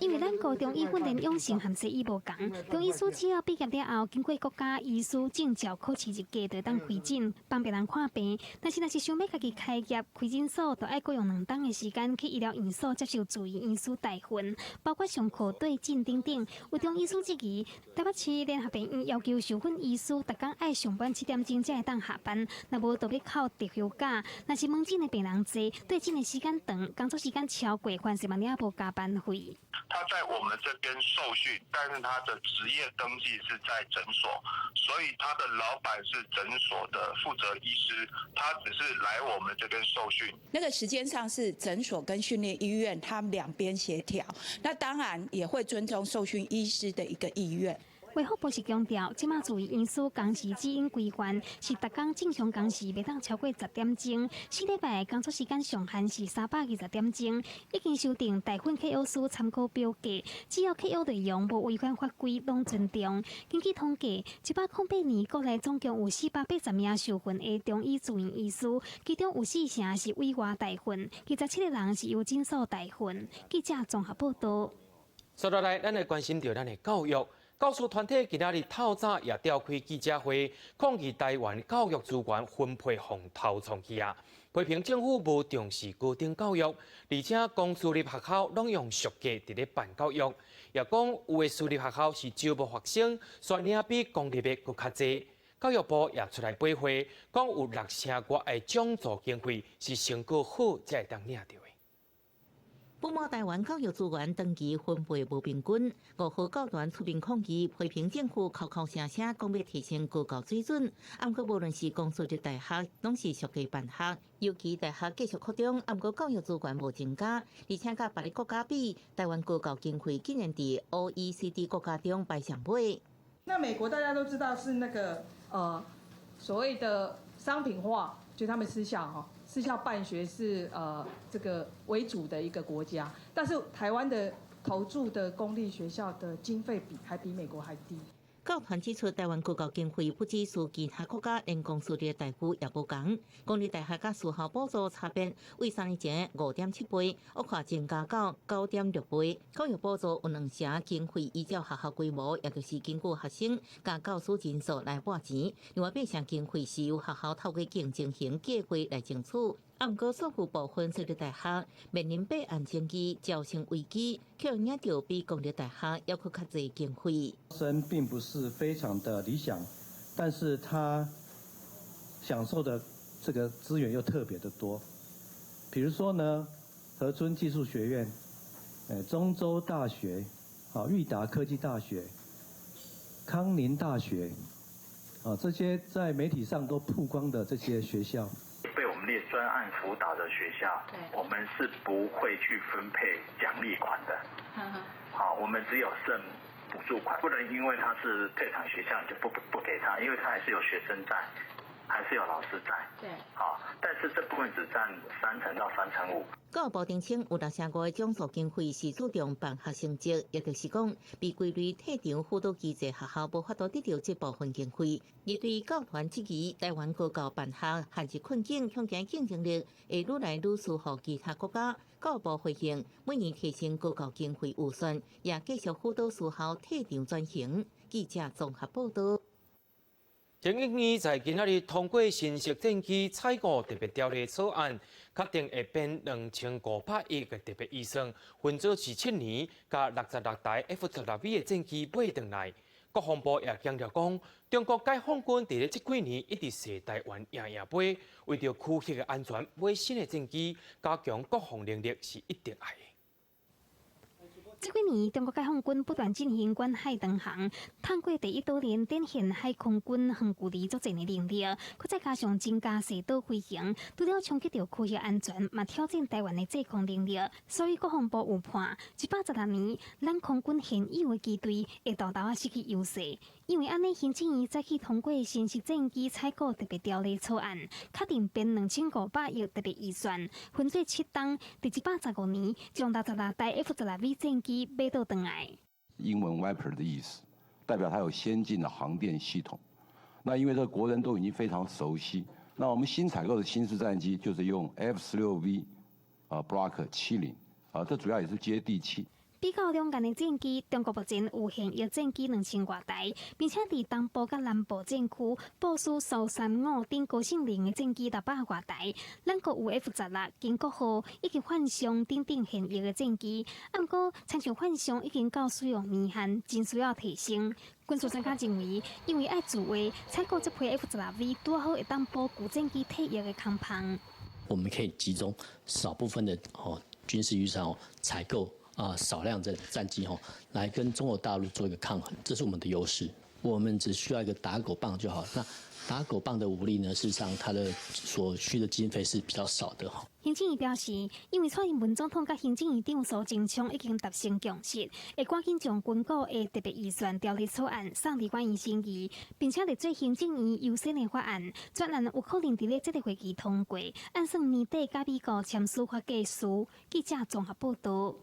因為咱國中醫訓練養成和西醫無仝，中醫師只要畢業了後，經過國家醫師證照考試入格，就會當開診幫別人看病。但是，若是想欲家己開業開診所，就愛閣用2冬的時間去醫療院所接受住院醫師代訓，包括上課對診等等。有中醫師質疑，台北市聯合病院要求受訓醫師逐工愛上班7點鐘才會當下班，若無就欲扣特休假。若是門診的病人濟，對診的時間長，工作時間超過，反正嘛領無加班費。他在我們這邊受訓，但是他的職業登記是在診所，所以他的老闆是診所的負責醫師，他只是來我們這邊受訓。那個時間上是診所跟訓練醫院他們兩邊協調，那當然也會尊重受訓醫師的一個意願。衛福部是強調，這馬住院醫師工時指引規範是逐工正常工時袂當超過10點鐘，4禮拜工作時間上限是320點鐘。已經修訂代訓契約書參考表格，只要契約內容無違反法規，攏尊重。根據統計，108年國內總共有480名受訓的中醫住院醫師，其中有四成是委外代訓，27個人是由診所代訓。記者綜合報導。接落來，咱來關心著咱的教育。教師團體今仔日透早也召開記者會，抗議台灣教育資源分配予偷創去啊！批評政府無重視高等教育，而且公私立學校攏用俗價佇咧辦教育，也講有的私立學校是招募學生，煞領比公立的閣較濟。教育部也出來駁回，講有六成外的獎助經費是成果好才會當領著的。不滿台灣教育資源長期分配無平均，5號教團出面抗議，批評政府口口聲聲講欲提升高教水準，毋過無論是公私立大學，攏是縮規辦學，尤其大學繼續擴張，毋過教育資源無增加，而且佮別个國家比，台灣高教經費竟然佇 OECD 國家中排上尾。那美國大家都知道是那個所謂的商品化，就他們私校哈。私校辦學是這個為主的一個國家，但是台灣的投注的公立學校的經費比還比美國還低。教團指出，台灣高教經費不只輸其他國家，連公私立待遇也無仝。公立大學佮私校補助差別，為3年前5.7倍，惡化增加到9.6倍。教育補助有兩成經費依照學校規模，也就是根據學生佮教師人數來撥錢。另外八成經費是由學校透過競爭型計劃來爭取。啊，毋過數據部分私立大學面臨備案爭議、招生危機，可能領著比公立大學猶閣較濟經費。生並不是非常的理想，但是他享受的這個資源又特別的多。比如說呢，和春技術學院、中州大學、啊育達科技大學、康寧大學，啊這些在媒體上都曝光的這些學校。被我們列專案輔導的學校，我們是不會去分配獎勵款的。好，我們只有剩補助款，不能因為他是退場學校就不給他，因為他還是有學生在，還是有老師在。對，好，但是這部分只佔3成到3.5%。教育部澄清，有6成5的獎助經費是注重辦學成績，也就是講，被歸類退場輔導機制學校無法度得著這部分經費。而對教團質疑，台灣高教辦學陷入困境，恐驚競爭力會愈來愈輸予其他國家。教育部回應，每年提升高教經費預算，也繼續輔導私校退場轉型。記者綜合報道。行政院在今仔日通過新式戰機採購特別條例草案，確定會編2500億的特別預算，分做是7年，共66台 F-16V 的戰機買轉來。國防部也強調講，中國解放軍佇咧這幾年一直踅台灣營營飛，為著區域的安全，買新的戰機，加強國防能力是一定愛的。這幾年，中國解放軍不斷進行遠海巡航，透過第一島鏈展現海空軍遠距離作戰的能力，閣再加上增加踅島飛行，除了衝擊著區域安全，嘛挑戰台灣的制空能力。所以國防部預判，116年，咱空軍現有的機隊會沓沓仔失去優勢。因為按呢，行政院早起通過新式戰機採購特別條例草案，確定編2500億特別預算，分做7冬，佇115年將66台 F-16V 戰機買倒轉來。英文 Viper 的意思，代表它有先進的航電系統。那因為這個國人都已經非常熟悉，那我們新採購的新式戰機就是用 F-16V 啊 Block 70啊，這主要也是接地氣。比較兩岸的戰機，中國目前有現役戰機2000外台，並且佇東部佮南部戰區部署蘇35等高性能的戰機600外台。咱國有 F-16、經國號以及幻象等等現役的戰機，毋過親像幻象已經到使用年限，真需要提升。軍事專家認為，因為愛自衛，採購這批 F-16V 拄好會當補舊戰機退役的空縫。我們可以集中少部分的哦軍事預算哦採購。啊，少量的戰機吼，來跟中國大陸做一個抗衡，這是我們的優勢。我們只需要一個打狗棒就好。那打狗棒的武力呢，事實上它的所需的經費是比較少的哈。行政院表示，因為蔡英文總統佮行政院長蘇貞昌已經達成共識，會趕緊將軍購的特別預算條例草案送立法院審議，並且列做行政院優先的法案，專案有可能佇咧這個會期通過，按算年底佮美國簽署發給書。記者綜合報道。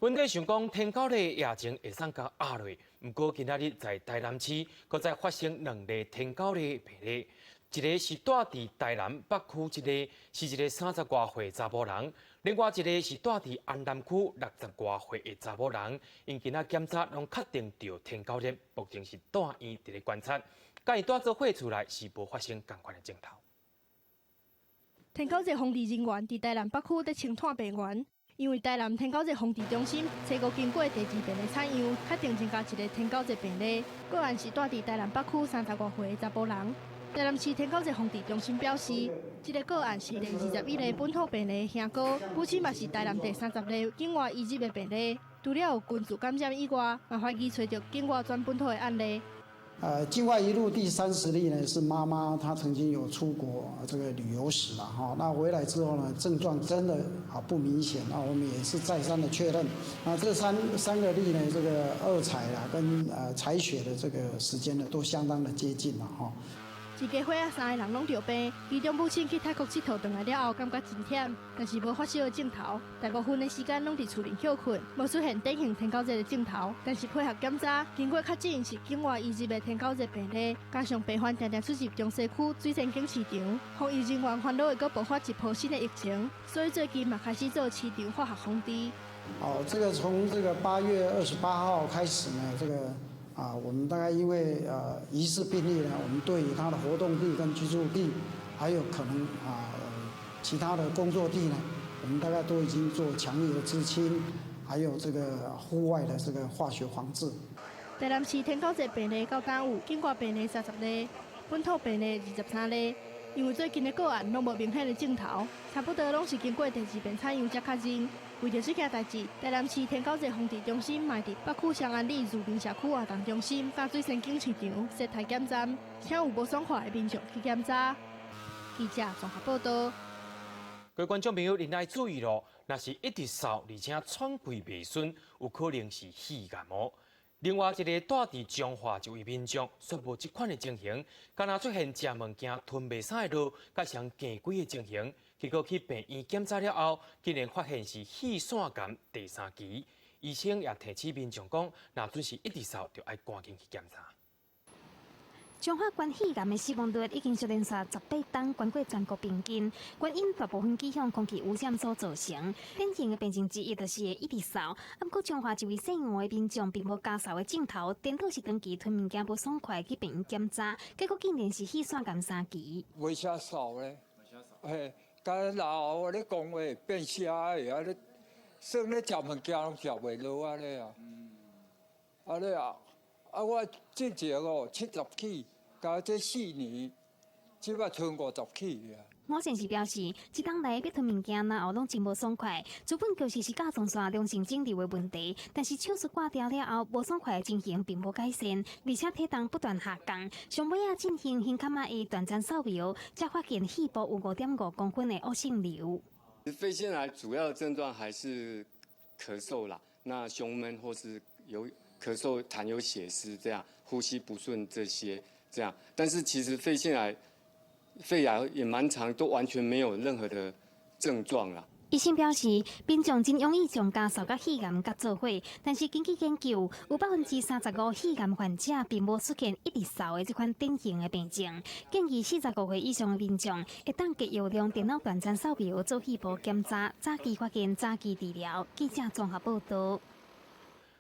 本底想講天狗熱疫情會使共壓落，毋過今仔日在台南市，閣再發生兩例天狗熱病例，一个是蹛佇台南北區，一个是一個30外歲查某人；另外一个是蹛佇安南區60外歲的查某人。𪜶今仔檢查攏確定著天狗熱，目前是住院佇咧觀察。佮𪜶蹛做伙厝內是無發生仝款的症頭。天狗熱防治人員佇台南北區佇清湠病源。因為台南天狗熱防治中心初步經過第二遍的採樣，確定增加一个天狗熱病例，個案是蹛佇台南北區30外歲的查埔人。台南市天狗熱防治中心表示，這个個案是第21例本土病例兄哥，母親嘛是台南第30例境外移入的病例。除了有群聚感染以外，嘛懷疑揣著境外轉本土的案例。境外移入第30例呢，是媽媽，她曾經有出國這個旅遊史了哈。那回來之後呢，症狀真的啊不明顯，那我們也是再三的確認。那這三個例呢，這個二採啦跟採血的這個時間呢，都相當的接近了哈。一家伙仔三个人攏著病，其中母親去泰國𨑨迌轉來了後，感覺真忝，但是無發燒的症頭，大部分的時間攏佇厝裡歇睏，無出現典型天狗熱的症頭。但是配合檢查，經過確診是境外移入的天狗熱病例，加上病患定定出入中西區水仙景市場，防疫人員煩惱會閣爆發一波新的疫情，所以最近嘛開始做市場化學防治。哦，這個從這個8月28號開始呢，這個。啊，我們大概因為疑似病例呢，我們對於他的活動地跟居住地，還有可能啊其他的工作地呢，我們大概都已經做強力的孳清，還有這個戶外的這個化學防治。台南市天狗熱病例到今有境外病例30例，本土病例23例。因為最近的個案攏無明顯的症頭，差不多攏是經過第二遍採樣才確認。為著這件代誌，台南市天狗熱防治中心嘛佇北區雙安里住民社區活動中心佮水仙景市場設台檢站，請有無爽快的民眾去檢查。記者綜合報道。各位觀眾朋友，您愛注意囉，若是一直嗽，而且喘氣袂順，有可能是肺癌哦。另外一个蹛佇彰化一位民眾煞無這款的情形，敢若出現食物件吞袂啥會落，佮像行鬼的情形，結果去病院檢查了後，竟然發現是肺腺癌第三期。醫生也提醒民眾講，若準是一直嗽，就愛趕緊去檢查。彰化縣肺癌的死亡率已經續連續18冬懸過全國平均，原因大部分歸向空氣污染所造成。典型的病症之一就是會一直嗽。啊，毋過彰化一位姓黃的民眾並無咳嗽的症頭，顛倒是長期吞物件無爽快去病院檢查，結果竟然是肺腺癌三期。袂啥嗽咧，嘿，敢老咧講話變聲的，啊咧，算咧食物件攏食袂落按呢啊，按呢啊。啊！我之前哦70起，加這4年，這擺賰50起啊。吳先生表示，這冬來欲吞物件，然後攏真無爽快。主本其實是甲狀腺良性腫瘤的問題，但是手術割掉了後，無爽快的情形並無改善，而且體重不斷下降。上尾仔進行胸腔的斷層掃描，才發現肺部有5.5公分的惡性瘤。肺腺癌主要的症狀還是咳嗽啦，那胸悶或是有咳嗽、痰有血絲，這樣呼吸不順這些，這樣。但是其實肺腺癌、肺癌也蠻常，都完全沒有任何的症狀啦。醫生表示，民眾真容易將咳嗽佮肺癌佮做伙，但是根據研究，有35%肺癌患者並無出現一直嗽的這款典型的病症。建議45歲以上的民眾，會當繼續用電腦斷層掃描做肺部檢查，早期發現，早期治療。記者綜合報道。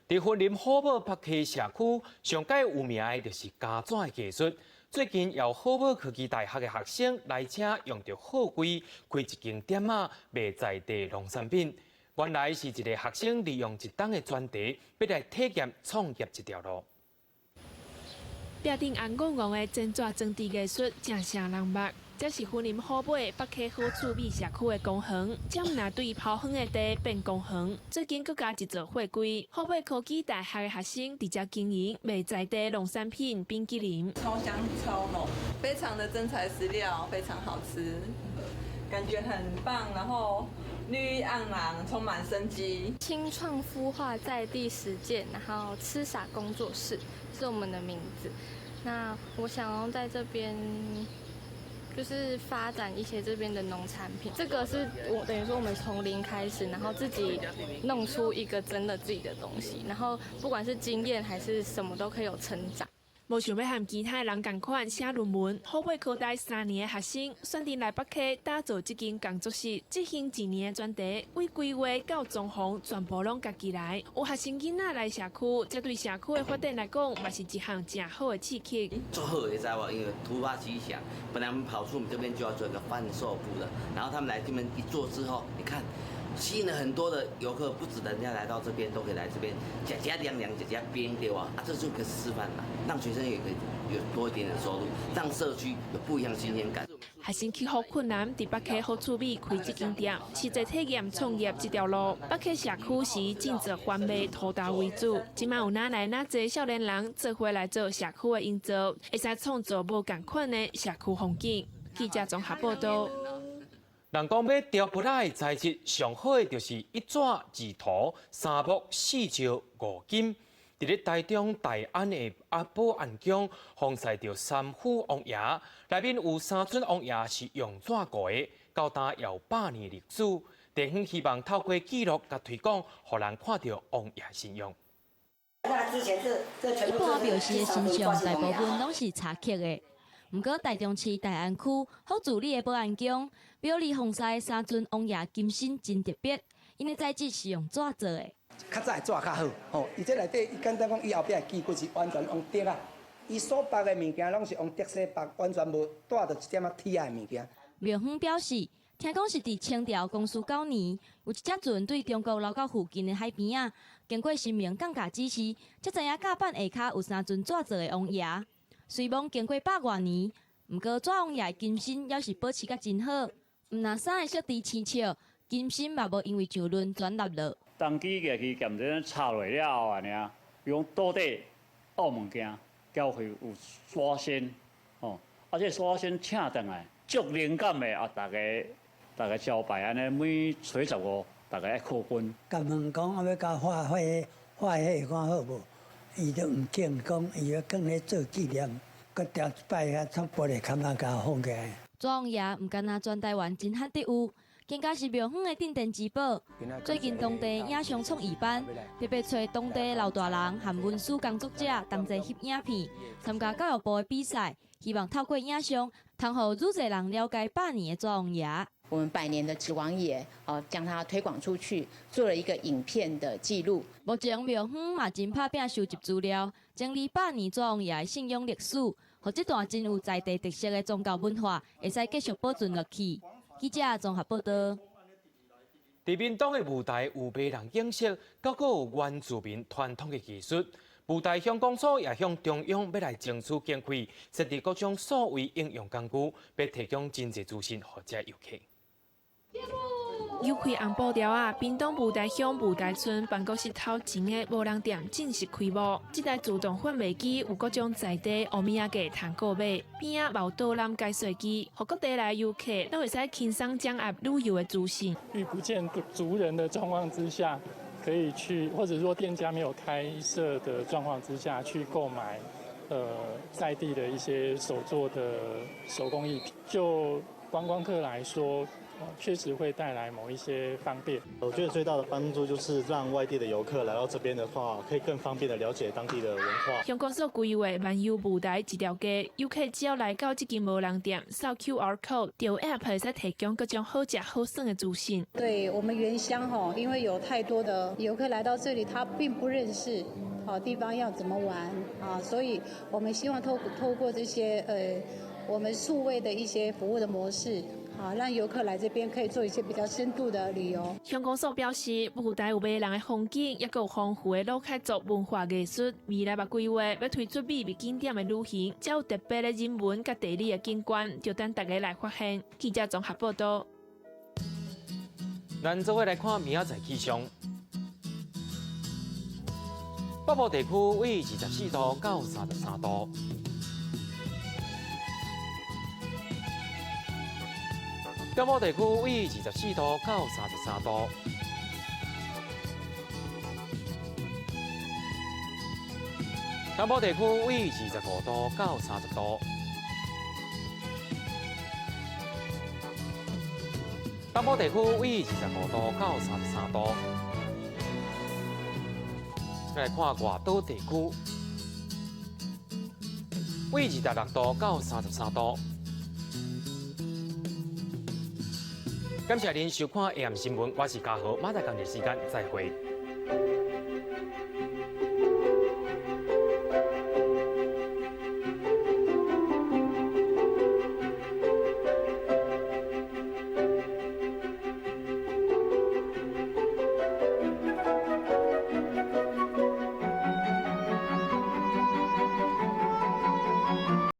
佇雲林虎尾北溪社區，上蓋有名的就是膠紙的藝術。最近由虎尾科技大學的學生來遮用著貨櫃開一間店仔賣在地農產品。原來是一个學生利用一冬的專題，欲來體驗創業這條路。壁頂紅戇戇的煎紙裝置藝術，誠惹人目。這是雲林虎尾北溪好趣味社區的公園，這毋但對拋荒的地變公園，最近閣加一座貨櫃。虎尾科技大學的學生佇遮經營賣在地農產品冰淇淋，超香超濃，非常的真材實料，非常好吃，感覺很棒，然後綠意盎然，充滿生機。青創孵化在地實踐，然後吃傻工作室是我們的名字。那我想要在這邊。就是發展一些這邊的農產品，這個是我等於說我們從零開始，然後自己弄出一個真的自己的東西，然後不管是經驗還是什麼都可以有成長。無想欲和其他人仝款寫論文，虎尾科大3年的學生選擇來北溪打造這間工作室，執行一年的專題，為規劃到裝潢，全部攏家己來。有學生囡仔來社區，這對社區的發展來講，嘛是一項誠好的刺激。足好的，知無？因為突發奇想，本來我們跑出我們這邊就要做一個販售部的，然後他們來這邊一做之後，你看。吸引了很多的遊客，不止人家來到這邊，都可以來這邊食食涼涼，食食冰對吧？啊，這就個示範啦，讓學生也可以有多一點的收入，讓社區有不一樣新鮮感。學生克服困難，佇北溪好趣味開這間店，實際體驗創業這條路。北溪社區是種植番麥、土豆為主，這馬有哪來哪濟少年人做伙來做社區的營造，會使創造無仝款的社區風景。記者綜合報道。人講欲雕箔仔的材質，上好的就是一紙二塗三木四石五金。佇咧台中大安的阿保安宮，奉祀著三府王爺，內面有三尊王爺是用紙糊的，到今有100年歷史。地方希望透過記錄佮推廣，予人看著王爺信仰。一般廟寺的神像大部分攏是柴刻的。毋過台中市大安區福住里的保安宮，廟裡奉祀三尊王爺金身真特別，𪜶的材質是用紙做的。較早的紙較好，吼，伊這內底伊簡單講，伊後壁的機具是完全用竹仔，伊所縛的物件攏是用竹絲縛，完全無帶著一點仔鐵仔的物件。廟方表示，聽講是佇清朝光緒九年，有一隻船對中國流到附近的海邊仔，經過神明降駕指示，才知影甲板下跤有三尊紙做的王爺。雖罔經過百外年，毋過紙王爺的金身猶是保持甲真好。毋若三个小弟生笑，金身嘛無因為上輪全落落。當機過去檢查插落了後啊，爾用倒底挖物件，才會有刷新，吼，啊，這刷新請轉來，足靈感的啊，大家大家招牌按呢，每初十五，大家愛叩關。共問講啊，欲共畫畫畫彼看好無？伊就毋肯講，伊欲囥咧做紀念，閣調一擺遐從玻璃坎仔共放起來。紙王爺毋干焦全台灣真罕得有，更加是廟方的鎮店之寶。最近當地影像創意班特別揣當地老大人和文史工作者同齊翕影片，參加教育部的比賽，希望透過影像，通予愈濟人了解百年的紙王爺。我們百年的紙王爺，哦，將它推廣出去，做了一個影片的記錄。目前廟方嘛真拍拚收集資料，整理百年紙王爺的信仰歷史，予這段真有在地特色的宗教文化，會使繼續保存落去。記者綜合報道。佇屏東的霧台有迷人景色，閣閣有原住民傳統的藝術。霧台鄉公所也向中央欲來爭取經費，設置各種數位應用工具，欲提供真濟資訊予遮遊客。遊開紅布條仔，屏東霧台鄉霧台村辦公室頭前的無人店正式開幕。這台自動販賣機有各種在地烏米仔雞通購買，邊仔嘛有導覽解說機，予各地來遊客攏會使輕鬆掌握旅遊的資訊。遇不見族人的狀況之下，可以去，或者說店家沒有開設的狀況之下去購買，在地的一些手作的手工藝品，就觀光客來說，確實會帶來某一些方便。我覺得最大的幫助就是讓外地的遊客來到這邊的話，可以更方便的了解當地的文化。鄉公所規劃漫遊霧台一條街，遊客只要來到這間無人店，掃 QR code，就有 App 會使提供各種好食好耍的資訊。對我們原鄉吼，因為有太多的遊客來到這裡，他並不認識好地方要怎麼玩啊，所以我們希望透過這些我們數位的一些服務的模式。啊，讓遊客來這邊可以做一些比較深度的旅遊。鄉公所表示，霧台有迷人的風景，也閣有豐富的魯凱族文化藝術。未來嘛規劃欲推出美麗景點的旅行，才有特別的人文佮地理的景觀，就等大家來發現。記者綜合報道。咱做伙來看明仔載氣象。北部地區為24度到33度。中部地區為24度到33度。南部地區為25度到30度。北部地區為25度到33度。來看外島地區，為26度到33度。感謝您收看 AM 新聞，我是嘉豪，馬上同一時間再會。